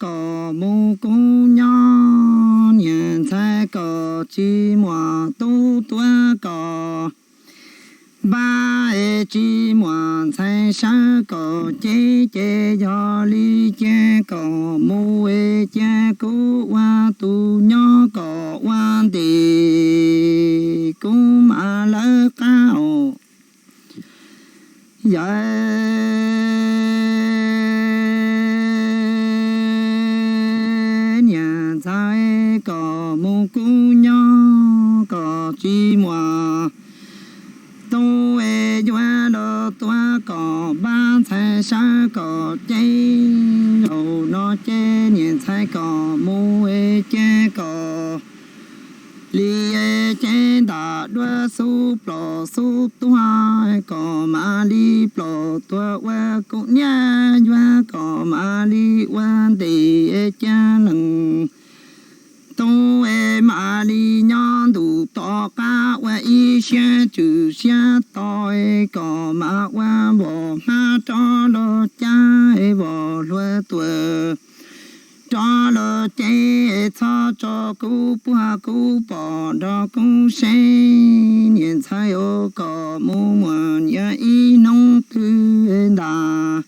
kom mus kub nyob, niam ntxhais kom tsis muaj tub tuaj kom npaj, es tsis muaj ntxhais sawv kom ceb, ces yog li cia kom mus, es cia kuv ua tus nyob kom ua ntim kuv mam lawv qab os. Yawm niam ntxhais kom mus kub nyob kom tsis muaj tub es yuav los tuaj kom npaj, ntxhais sawv kom ceb. Zaum no ces niam ntxhais kom mus es cia kom li ceb ntam duab xub plom xub tuag, kom mam li plom tuag ua kuv niam, yuav kom mam li ua ntim cia leej tub es mam li nyob ntuj tom qab ua ib siab tswm siab to, kom mam ua npom hmab rov los cab, npom hluas tuam rov los ceb, txhob tso kuv puag kuv pom nrog kuv seb, niam ntxhais os, kom mus muaj niam ib hnub twg ntam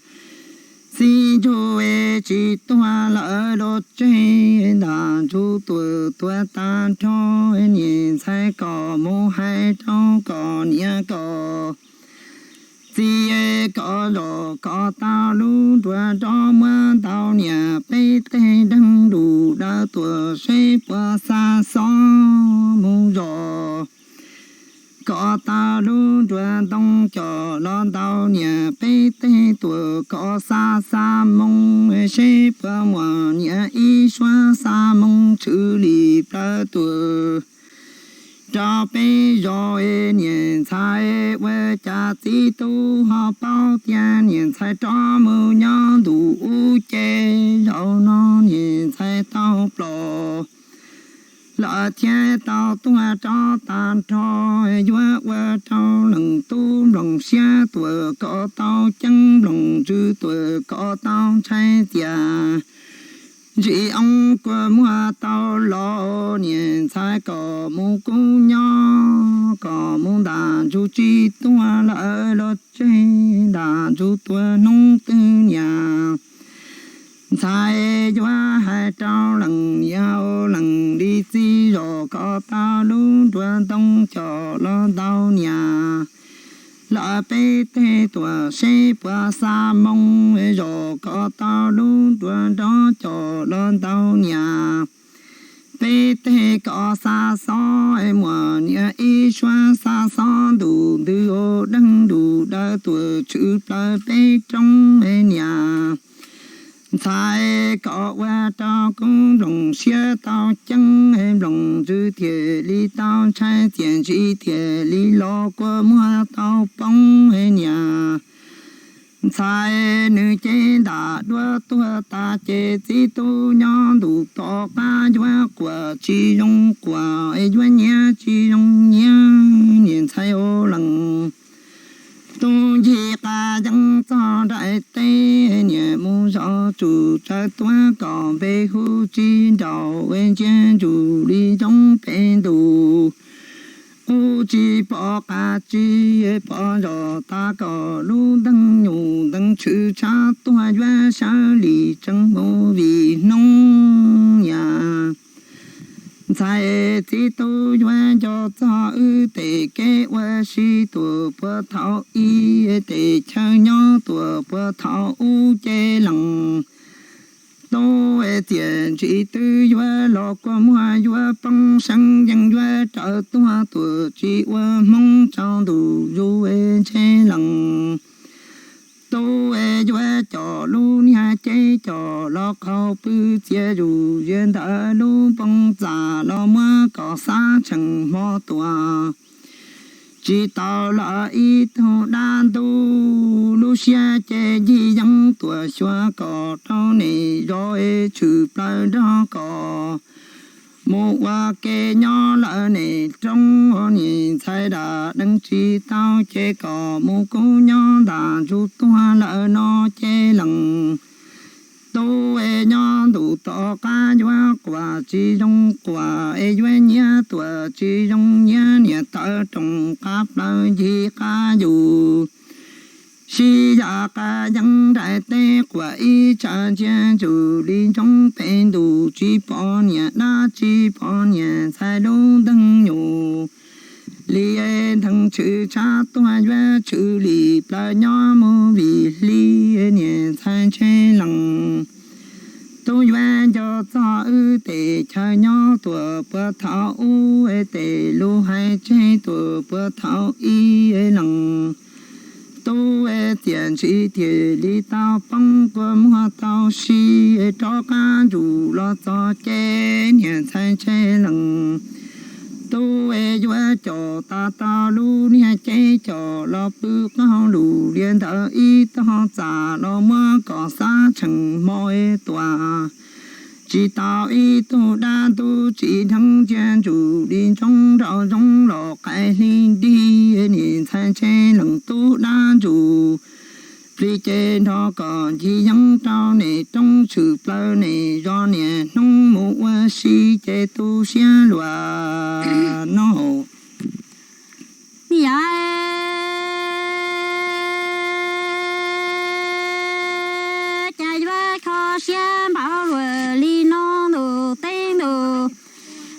txiv ntsuj es tsis tuag lawm los tseg, ntam ntsuj tuam tuag tag nrho, niam ntxhais kom mus hais rau kom niam kom txiv, kom zos kom tau lub nruas nrov muab ntau niam peb teg deeg lus dawb tuam seb puas xa xob mus zos, kom tau lub nruas ntoo coj los ntau niam peb teg tuam, kom xa xa moo seb puas muaj niam ib suab xa moo tshwm li plaws tuam rau peb zos. Niam ntxhais ua cas txiv tub ho paub tias niam ntxhais rov mus nyob ntuj ub ces zaum no niam ntxhais tau plom lawm thiab tau tuag rov tag nrho, yuav ua rau leej tub nplooj siab tuam kom tau ceeb, nplooj ntsws tuam kom tau ntshai tias ntsis oo kua muag tau los, niam ntxhais kom mus kub nyob kom mus ntam ntsuj tsis tuag lawm los tseg, ntam ntsuj tuag hnub twg niam ntxhais yuav hais rau leej niam leej li txiv zos kom tau lub nruas ntoo coj los ntau niam lawm peb teg tuam seb puas xa moo zos, kom tau lub nruas nrov coj los ntau niam peb teg kom xa xob muaj niam ib suab xa xob ntuj ntws deeg lus dawb tuam tshwm plaws peb roob niam ntxhais kom ua rau kuv nplooj siab tau ceeb, nplooj ntsws thiaj li tau ntshai tiam ntsis thiaj li los kua muag tau poob niam ntxhais nws cev ntam duab tuag tas ces txiv tub nyob ntuj tom qab yuav quaj tsis zoo quaj, yuav nyiav tsis zoo nyiav, niam ntxhais ua leej tub ncig qab yeeb txog nram teb, niam mus zov tsum tsawv tuaj kom npe hu tsis nraus, ntsia ntsuj li zoo pem ntuj ub tsis pom qab tsis pom zos, tas kom lub ntees nyuj ntees tshwm tshav tuag yuav sawv li tseem mus vim hnub niam ntxhais txiv tub yuav nco txog wb tej kev ua si tuam puag thaum ub, tej chaw nyob tuam puag thaum ub ces leej tub txiaj ntsim twb yuav los kua muag yuav poob seeb, yeej yuav raws tuag tuam tsis ua hmoov tsaus ntuj zus, ntshe leej tub yuav coj lub niag cev coj los qaug pw txias zus, ziag ntawm lub npoo txaj los muab kom xav tsheej hmo tuaj tsis tau lawm ib tug dab ntub. Lub siab ces ncig yeeb tuaj xyuas kom rau nej zos, tshwm plaws nrog kom mus ua ke nyob lawm nej roob, niam ntxhais dam dees tsis tau ces kom mus kub nyob ntam ntsuj tuag lawm no ces leej tub nyob Tom qab yuav quas tsis zoo quas es yuav nyiav tuam tsis zoo nyiav, niam tawv roos qab plawv ncig qab yus. Sib yam qab yeeb nraim teb quas ib tsa ntsia ntsug li ntsoov pem ntuj, tsis pom niam dab tsis pom niam ntxhais lub nteeg nyuj. Li nteeg tshwm tshab tuag yuav tshwm li plaws nyob mus vim hli, niam ntxhais ntshe lees. Tub yuav nco txog wb tes chaw nyob tuam puag thaum ub, tes lus hais tseg tuam puag thaum ib lees. Tub txiam ntshis thiaj li tau poob kua muag tau si, rov qab ntsug los txog ces niam ntxhais ntshe lees. Tub yuav caum tas tau lub niag cev caum los pw qaug lus lias ntawm ib tog txaj los muab kom xab tshee hmo tuaj. Tsis tau ib tug dab ntub tsis dheev ntsia ntsug li ntsoov nraum zoov los qaim hli nrig, niam ntxhais ntshe lees tub dab ntsug. Plig ces nrog kom ncig yeeb rau nem roob tshwm plaws nem zos niam hnub mus ua si ces tu siab luag no. Yog cas yuav kho siab npaum luaj li no ntuj teb ntuj.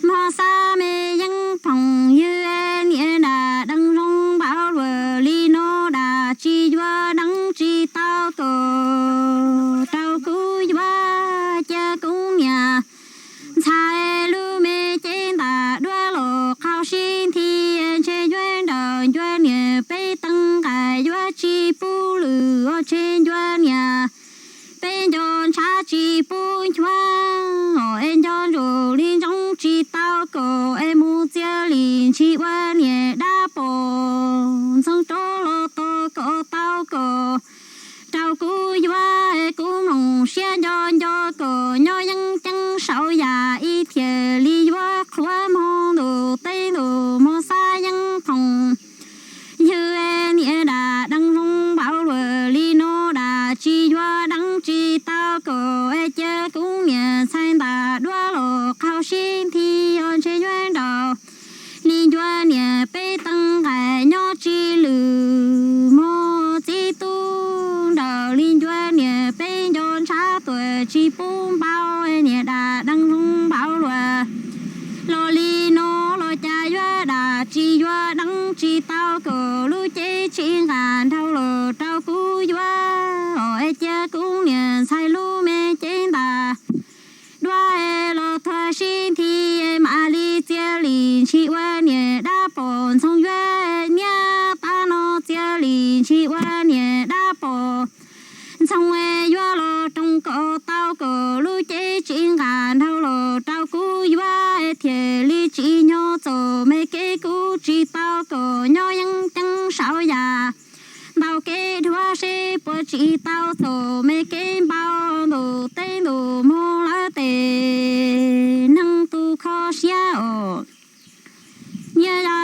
Mog xab me yeeb phoom ywg, niam dam deev zoo npaum luaj li no dam tsis yuav deev tsis tau kom rau kuv yuav cia kuv niam ntxhais lub me cev ntam duab los qhau sib nthi, ntshe yuav nraum ncua niam peb teeb nqaim yuav tsis pub lwm, ntshe ncua niam peb nco ntshav tsis pub nchuav, es nco ntsoov li ntsoov tsis tau kom es mus txia li ntshis ua niam dab pom ntxoog rov los tos kom tau kom rau kuv yuav, kuv mloog siab nco nco kom nyob yeeb ceeb saum yam ib thiaj li yuav qhuav mog ntuj teb ntuj mog xab yeeb phoom ywg, niam dam deev zoo npaum luaj li no dam tsis yuav deev tsis tau kom es cia kuv niam ntxhais ntam duab los qhau sib nthi, ntshe yuav nraum li ncua niam peb teeb nqaim nyob tsis lwm mog txiv tub, nraum li ncua niam peb nco ntshav tuam tsis pub npau, niam dam deev zoo npaum luaj los li no los cas yuav dam tsis yuav deev tsis tau kom lub cev tsis nqas dhau los rau kuv yuav, es cia kuv niam ntxhais lub me cev ntam duab los thuav sib nthi, mam li txia li ntshis ua niam dab pom ntxoog yuav niab tab no txia li ntshis ua niam dab pom ntxoog yuav los roos kom tau kom lub cev tsis nqas dhau los rau kuv yuav, thiaj li tsis nyob txom me kev kuv tsis tau kom nyob yeeb ceeb saum yam ntau kev dhuav seb puas tsis tau txom me kev npau ntuj teb ntuj mog lawv tes neeg tus kho siab os. Niam yau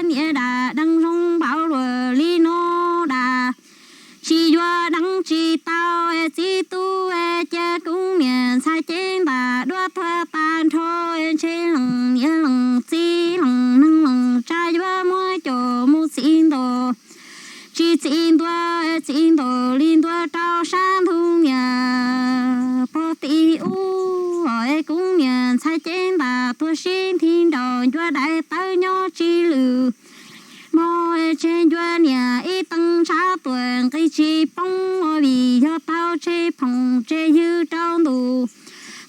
niam dam deev zoo npaum luaj li no dam tsis yuav deev tsis tau txiv tub, cia kuv niam ntxhais cev ntam duab thuav tag nrho, ntshe lees niam lees txiv lees neeg lees tsa yuav muab coj mus txi ntua tsis txi ntua, txi ntua li ntua rau sab ntug niam pog tim ub, es kuv niam ntxhais cev ntam tuag sib nthi nraum ncua dais tawv nyob tsis lwm mog, tseg ncua niam ib teev ntshav tuam nqis tsis poob, vim yog tau tseg phoom tseg ywg rau ntuj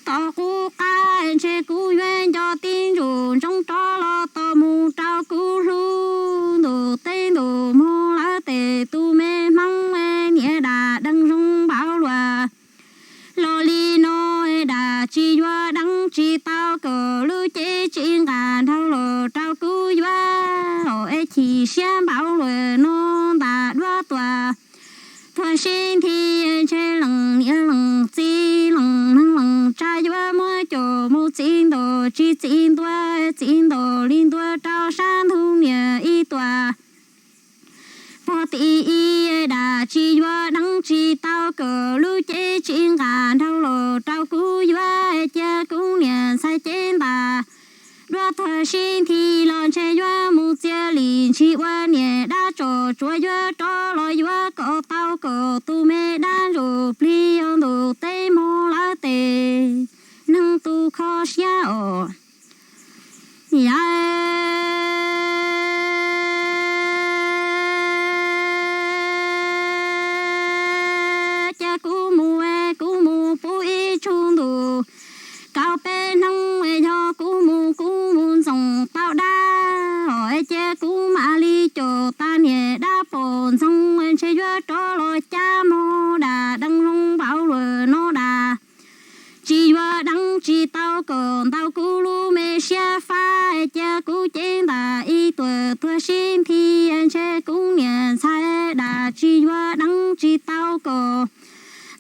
tom qub qab, ntshe kuv yuav nco tib ntsuj ntsoov rov los tos mus rau kuv hlub ntuj teb ntuj mog lawv tes tus me hmoob, niam dam deev zoo npaum luaj los li no dam tsis yuav deev tsis tau kom lub cev tsis nqas dhau los rau kuv yuav, es chim siab npaum luaj no ntam duab tuam thuav sib nthi, ntshe lees niam lees txiv lees neeg lees tsa yuav muab coj mus txi ntua tsis txi ntua, txi ntua li ntua rau sab ntug niam ib tuam Tim ib dam tsis yuav deev tsis tau kom lub cev tsis nqa nraug los rau kuv yuav, cia kuv niam ntxhais cev ntas dua tuag sib nthi los ntshe yuav mus txia li ntshis ua niam dab tso, tsuav yuav rov los yuav kom tau kom tus me dab ntsuj plig ua ntu teb mog lawm tes neeg tus kho siab os. Yam cia kuv mus, kuv mus puv ib tsug ntus, kaum peb hnub, yog kuv mus kuv mus ntxoov tau dab os, cia kuv mam li caum tag niam dab pom ntxoog, ntshe yuav rov los cab mog dam deej zoo npaum luag no dam. Tsis yuav deev tsis tau kom ntau kuv lub me siab fab, cia kuv cev ntas ib tuam tuag sib nthi, ntshe kuv niam ntxhais dam tsis yuav deev tsis tau kom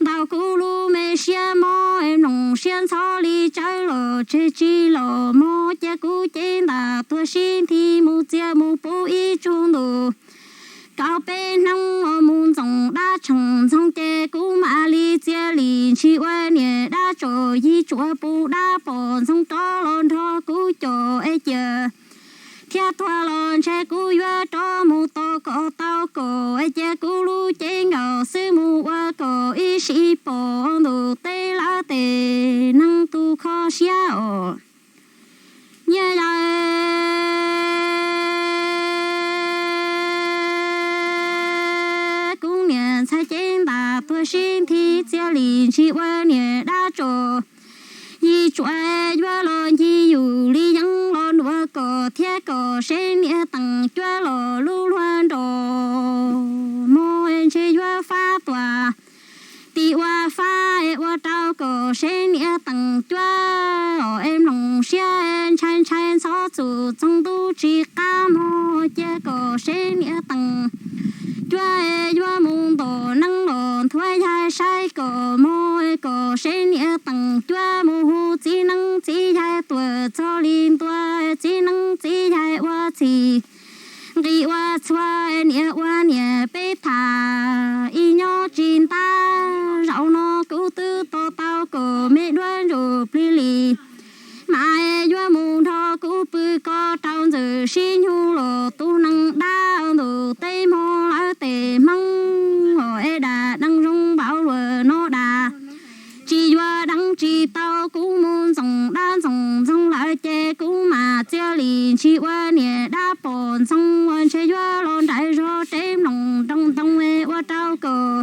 ntau kuv lub me siab mob, mloog siab ntxhov li tsawv los tseg tsis los mog, cia kuv cev ntas tuag sib nthi mus txia mus puv ib tsug ntus, kaum peb hnub mus ntxoov dab tseem ntxoog, ces kuv mam li txia li ntshis ua niam dab tso, yig tsuav puv dab pom ntxoog rov los nrog kuv caum es cia thiab tuag los ntshe kuv yuav rov mus tos kom tau kom, cia kuv lub cev nkaus xwb mus ua kom ib sim pom ntu teb lawm tes neeg tus kho siab os. Nyiaj yawm kuv niam ntxhais cev ntas tuag sib nthi, txia li ntshis ua niam dab tso, yig tsuav yuav los ncig yus li yeeb los ntuav kom thiab kom seb niam teem cuab los lub luag nrog mog, ntshe yuav fab tuaj tim ua fab es ua rau kom seb niam teem cuab os, es mloog siab ntshai ntshai ntxhov txum txoog ntuj tsis qab mog, cia kom seb niam teem cuab es yuav mus ntaus neeb los nthuav yaig saib kom mog, kom seb niam teem cuab mus hu txiv neeb txiv yaig tuaj txog li ntua, txiv neeb txiv yaig ua txhis nqi ua txhua, niam ua niam peb tham ib nyob tsis ntab, zaum no kuv twb to tau kom me dab ntsuj plig li mas yuav mus nrog kuv pw ko rau ntxwm sib nyug los tus neeg dab ntuj teb mog lawm tes hmoob os, es dam deej zoo npaum luag no dam. Tsis yuav deev tsis tau kuv mus ntxoov dab ntxoov ntxoog lawm ces kuv mam txia li ntshis ua niam dab pom ntxoog, ntshe yuav los nraim zog reb mloog nroo ntoo ua rau kom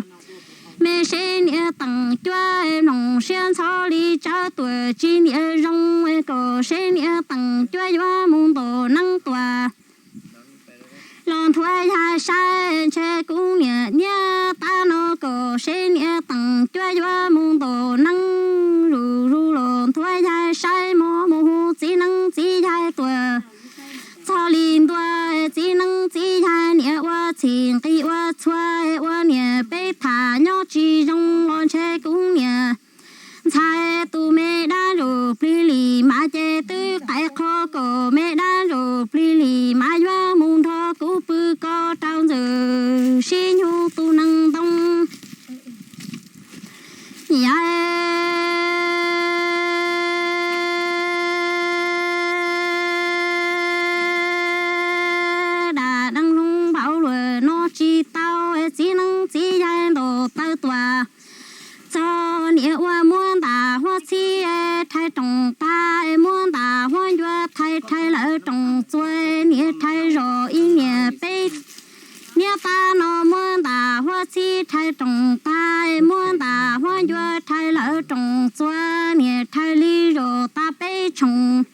me seb niam teem cuab mloog siab ntxhov li tsawv tuaj tsis niam zoo, kom seb niam teem cuab yuav mus ntaus neeb tuaj los nthuav yaig saib, ntshe kuv niam niab tab no kom seb niam teem cuab yuav mus ntaus neeb zuj zus los nthuav yaig saib mog, mus hu txiv neeb txiv yaig tuaj txog li ntua, txiv neeb txiv yaig niam ua txhis nqi ua txhua, ua niam peb tham nyob tsis zoo los ntshe kuv niam ntxhais tus me dab ntsuj plig li mas ces twb qaij qhov kom me dab ntsuj plig li mas yuav mus nrog kuv pw ko rau ntxwm sib nyug tus neeg ntoo. Yam dam deej zoo npaum luag no tsis tau, txiv neeb txiv yaig ntaus taw tuaj txog, niam ua muab ntas huab txhib rhais roos tag, muab ntas huab ncua rhais rhais lawv roos txua, niam rhais zos ib niam peb niab tab no muab ntas huab txhib rhais roos tag, muab ntas huab ncua rhais lawv roos txua, niam rhais li zos tag peb tshooj.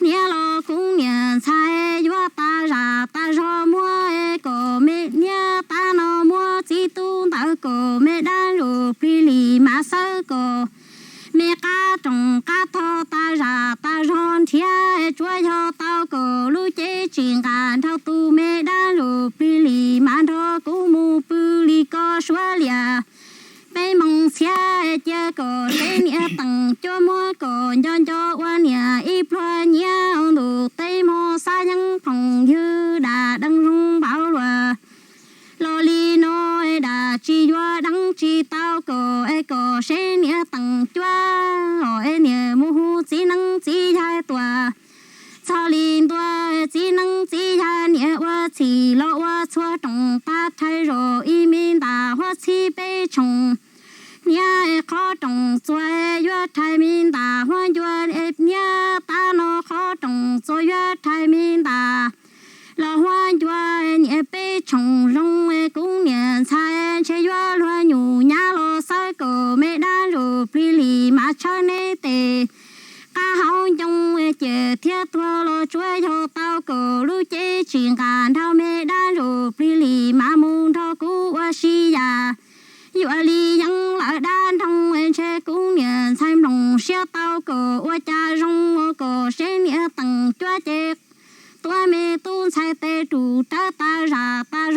Niam los kuv niam ntxhais yuav tas zam tas zog muab kom me niab tab no muab txiv tub ntawd kom me dab ntsuj plig li mas xawb kom me qab roos qab tog tas zam tas zog nrhiav, tsuav yog tau kom lub cev tsis nqa nrog tus me dab ntsuj plig li mas nrog kuv mus pw li ko suav liam peb moos txhiab, cia kom seb niam teem cuab muab kom nco nco ua niam ib pluag nyiaj ntuj teb mog xab yeeb phooj ywg dam deej zoo npaum luag los kom seb niam teem cuab os, es niam mus hu txiv neeb txiv yaig tuaj txog li ntua. Txiv neeb txiv yaig niam ua txhim los ua txhua rooj tag rhais zom ib me ntam huab txhib peb tshooj. Niam qhov rooj txuas yuav rhais me ntam huab ncua, niam tab no qhov rooj txuas yuav rhais me ntam los huab ncua. Niam peb tshooj zoo, kuv niam ntxhais ntshe yuav luag nyuj nyab los xawb kom me dab ntsuj plig li mas tshawb neb tes qab hauv ncoo. Ciaj thiab tuag los tsuav yog tau kom lub cev tsis nqa nrog me dab ntsuj plig li mas mus nrog kuv ua si yam. Yuav li yeeb lawm dab nroog, ntshe kuv niam ntxhais mloog siab tau kom ua cas zoo, kom seb niam teem cuab ces tuav me tub ntxhais tes rus rawv tas zam tas